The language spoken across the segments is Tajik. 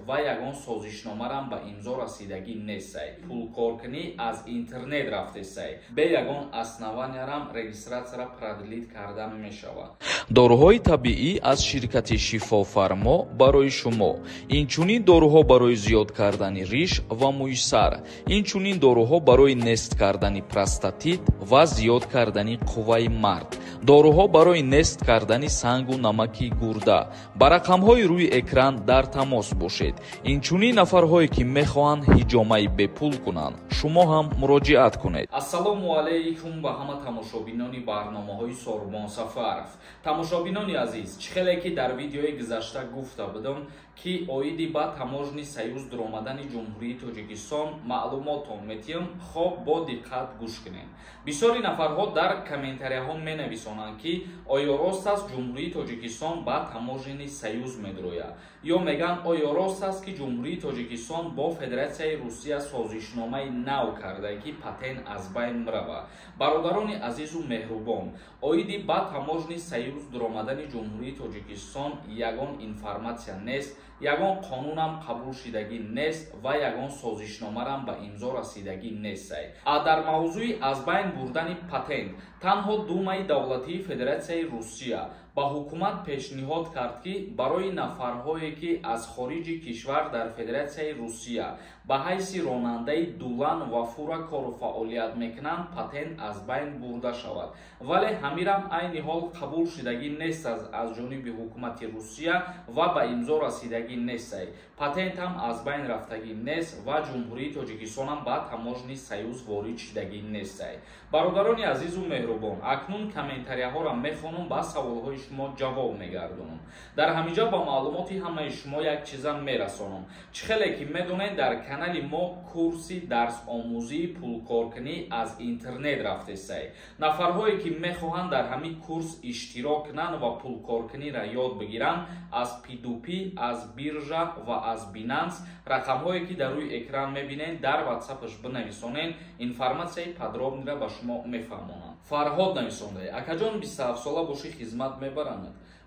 Ва ягон созишномарам ба имзо расидагӣ нестай. Пулкоркунӣ аз интернет рафтестай, бе ягон основаниярам регистратсияра продлить карда мешавад. Доруҳои табиӣ аз ширкати Шифофармо барои шумо. Инчунин доруҳо барои зиёд кардани риш ва мӯи сар, инчунин доруҳо барои нест кардани простатит ва зиёд кардани қувваи мард, доруҳо барои нест кардани сангу намаки гурда. Ба рақамҳои рӯи экран дар тамос бошед. Инчунин нафарҳое, ки мехоҳанд ҳиҷомаи бепул кунанд, шумо ҳам муроҷиат кунед. Ассалому алайкум ба ҳама тамошобинони барномаҳои Сорбон Сафаров. Тамошобинони азиз, чӣ хеле ки дар видеои гузашта гуфта будам, ки оиди ба Таможенный союз дуромадани Ҷумҳурии Тоҷикистон маълумотон метиҳам, хоб, бо диққат гӯш кунед. Бисёри нафарҳо дар комментарияҳо менависонанд, ки оё рост аст, Ҷумҳурии Тоҷикистон ба Таможенный союз медурояд, ё мегӯянд, оё рост аст, ки Ҷумҳурии Тоҷикистон бо Федератсияи Русия созишномаи нав карда, ки патент аз байн мравад. Бародарони азизу меҳрубон, оиди ба Таможенный союз дуромадани Ҷумҳурии Тоҷикистон ягон информатсия нест, ягон қонунам қабул шидагӣ нест ва ягон созишномарам ба имзо расидагӣ нестай. А дар мавзӯи аз байн бурдани патент танҳо Думаи давлатии Федератсияи Русия ба ҳукумат пешниҳод кард, ки барои нафарҳое, ки аз хориҷи кишвар дар Федератсияи Русия ба ҳайси ронандаи дулан ва фура кору фаъолият мекунанд, патент аз байн бурда шавад. Вале ҳамирам айни ҳол қабул шидагӣ нест аз ҷониби ҳукумати Русия ва ба имзо расидагӣ нестай. Патентам аз байн рафтагӣ нест ва Ҷумҳурии Тоҷикистонам ба Таможенный союз ворид шидагӣ нестай. Бародарони азизу меҳрубон, акнун комментарияҳоро мехонам, ба саволҳои шумо ҷавоб мегардонам. Дар ҳаминҷо ба маълумоти ҳамаи шумо як чизам мерасонам. Чӣ хеле ки медонед, дар канали мо курси дарсомӯзии пулкоркунӣ аз интернет рафтестай. Нафарҳое, ки мехоҳанд дар ҳамин курс иштирок кунанд ва пулкоркуниро ёд бигиранд аз P2P, аз биржа ва аз Binance, рақамҳое, ки дар рӯи экран мебинед, дар ватсапаш бинависонед, информатсияи подробныйро ба шумо мефаҳмонанд. Фарҳод нависонда: «Акаҷон, 27 сола бошӣ, хизмат мебаранд?»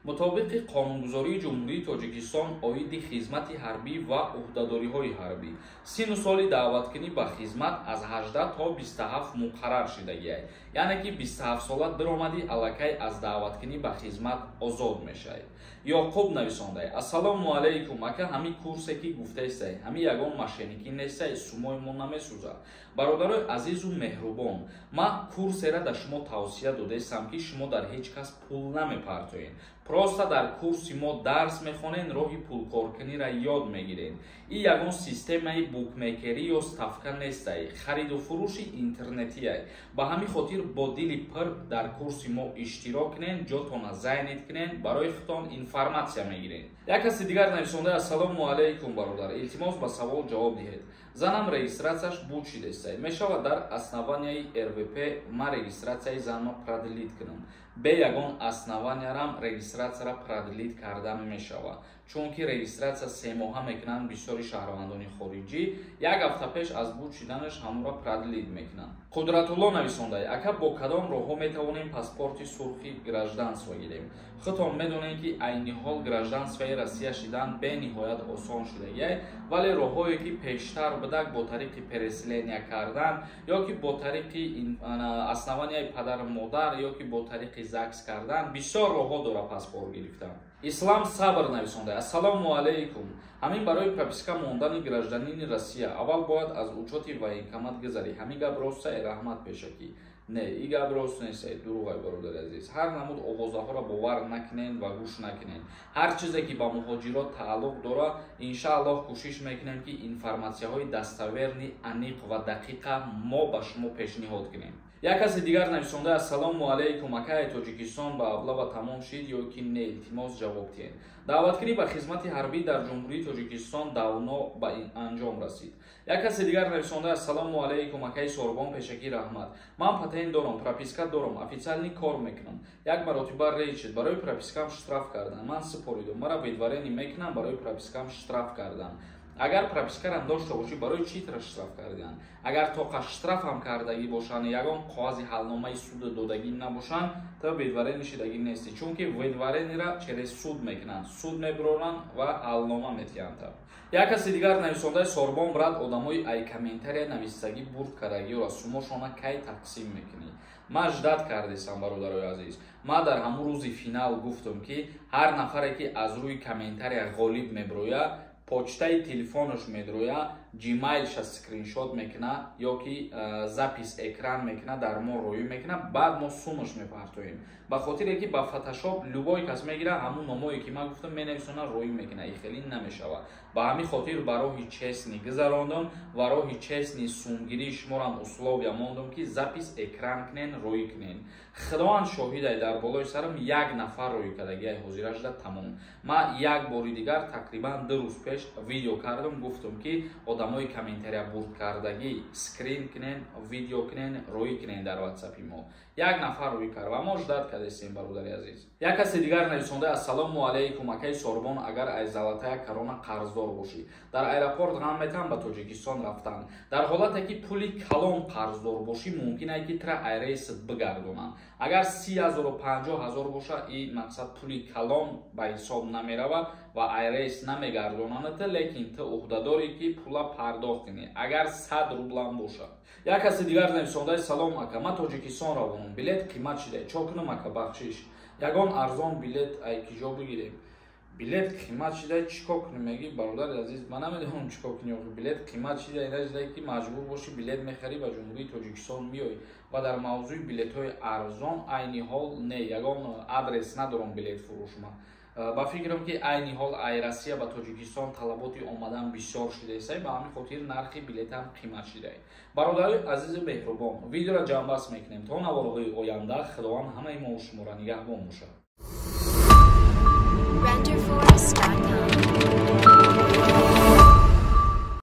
Мутобиқи қонунгузории Ҷумҳурии Тоҷикистон оиди хизмати ҳарбӣ ва ӯҳдадориҳои ҳарбӣ, сину соли даъваткунӣ ба хизмат аз 18 то 27 муқаррар шидагиай. Яъне ки 27 сола биромадӣ, аллакай аз даъваткунӣ ба хизмат озод мешавед. Ёқуб нависондай: «Ассалому алайкум, ака, ҳамин курсе, ки гуфтаистай, ҳамин ягон мошенникӣ нестай, сумои мо намесӯзад?» Бародарои азизу меҳрубон, ман курсера дар шумо тавсия додаистам, ки шумо дар ҳеҷ кас пул намепартоед, просто дар курси мо дарс мехонед, роҳи пулкоркуниро ёд мегиред. Ин ягон системаи букмекерӣ ё ставка нестай, хариду фурӯши интернетиай. Ба ҳамин хотир бо дили пир дар курси мо иштирок кунед, ҷотона занять кунед, барои худтон информатсия мегиред. Як каси дигар нависонда: «Ассалому алайкум, бародар, илтимос, ба савол ҷавоб диҳед. Занам регистратсияш буд шидестай, мешавад дар основанияи РВП ман регистратсияи занма продлить кунам?» Бе ягон основаниярам регистратсияра продлить карда мешавад, чунки регистратсия 3 моҳа мекунанд. Бисёри шаҳрвандони хориҷӣ як ҳафта пеш аз буд шиданаш ҳамонро продлить мекунанд. Қудратулло нависондай: «Ака, бо кадом роҳҳо метавонем паспорти сурхи гражданство гирем?» Худтон медонед, ки айни ҳол гражданствои Россия шидан бениҳоят осон шудагиай, вале роҳҳое, ки пештар будак, бо тариқи переселения кардан ё ки бо тариқи основанияи падару модар ё ки бо тариқи ЗАГС кардан, бисёр роҳҳо дора паспорт гирифтан. Ислам Сабр нависонда: «Ассалому алайкум, ҳамин барои прописка мондани гражданини Россия аввал бояд аз учёти военкомат гузарӣ, ҳамин гап ростае? Раҳмат пешакӣ.» Не, и гап рост нестай, дурӯғай. Бародари азиз, ҳар намуд овозаҳоро бовар накунед ва гӯш накунед. Ҳар чизе, ки ба муҳоҷирот тааллуқ дорад, иншааллоҳ, кӯшиш мекунем, ки информатсияҳои достоверный, аниқ ва дақиқа мо ба шумо пешниҳод кунем. Як каси дигар нависонда: «Ассалому алайкум, акай, Тоҷикистон ба облава тамом шид ё ки не? Илтимос, ҷавоб диҳед.» Даъваткунӣ ба хизмати ҳарбӣ дар Ҷумҳурии Тоҷикистон давно ба анҷом расид. Як каси дигар нависонда: «Ассалому алайкум, акаи Сорбон, пешакӣ раҳмат. Ман патент дорам, прописка дорам, официально кор мекунам. Як маротиба рейд шид, барои пропискам штраф кардам, ман супоридум, мара выдворение мекунам? Барои пропискам штраф кардам. Агар пропискарам дошта бошӣ, барои чӣ тра штраф кардиан? Агар тоқа штрафам кардагӣ бошанд, ягон коғази ҳалномаи суд додагӣ набошанд, то выдворение шидагӣ нестӣ, чунки выдворениера через суд мекунанд, суд мебуроранд ва ҳалнома метиҳанд. Як каси дигар нависондаи: «Сорбон брат, одамои ай комментария нависагӣ бурд кардагиёра сумошона кай тақсим мекунӣ?» Ман ждать кардесам, бародарои азиз. Ман дар ҳамун рӯзи финал гуфтам, ки ҳар нафаре ки аз рӯи комментария ғолиб мебирояд, почтаи телефонаш медроя, Gmailша скриншот мекуна ё ки запись экран мекуна, дар мо роӣ мекуна, баъд мо сумаш мепартоем. Ба хотире ки ба фотошоп любой кас мегира, ҳамун номое ки ман гуфтам менависона, роӣ мекуна, и хеле намешавад. Ба ҳамин хотир ба роҳи честный гузарондам ва роҳи честный сумгирии шуморам условия мондам, ки запись экран кунен, роӣ кунен. Худованд шоҳидай, дар болои сарам, як нафар роӣ кардагиай ҳозира шуда тамом. Ман як бори дигар тақрибан 2 рӯз пеш видео кардам, гуфтам, ки одамои комментария бурд кардагӣ скрин кунен, видео кунен, роӣ кунен дар ватсапи мо. Як нафар роӣ кард ва мо ждать кардастем, бародари азиз. Як каси дигар нависонда: «Ассалому алайкум, акаи Сорбон. Агар аз Золотая Корона қарздор бошӣ, дар аэропорт ғам метан ба Тоҷикистон рафтан? Дар ҳолате ки пули калон қарздор бошӣ, мумкин ае ки тра ай рейсат бигардонанд. Агар 30 0-у 50 000 боша, и мақсад пули калон ба ҳисоб намеравад ва ай рейс намегардонанд, лекин ту уҳдадорӣ, ки пула пардохт кунӣ, агар 100 рублам бошад. Як каси дигар нависондаи: «Салом, ака, ман Тоҷикистон равонам, билет қимат шуда, чо кунам, ака, бахшиш, ягон арзон билет ай киҷо бигирем? Билет қимат шуда, чӣ кор кунем?» Меги, бародари азиз, ман намедонам чӣ кор кунӣ. Билет қимат шуда, ина ки маҷбур бошӣ, билет мехарӣ, ба Ҷумҳурии Тоҷикистон меоӣ. Ва дар мавзӯи билетҳои арзон айни ҳол не, ягон адрес надорам билетфурӯшма. Ба фикрам, ки айни ҳол ай Россия ба Тоҷикистон талаботи омадан бисёр шудаест, ба ҳамин хотир нархи билетам қимат шудае. Бародарои азизу меҳрубон, видеоро ҷамъбаст мекунем. То наворҳои оянда, Худованд ҳамаи мо шуморо нигаҳбон бошад. Render for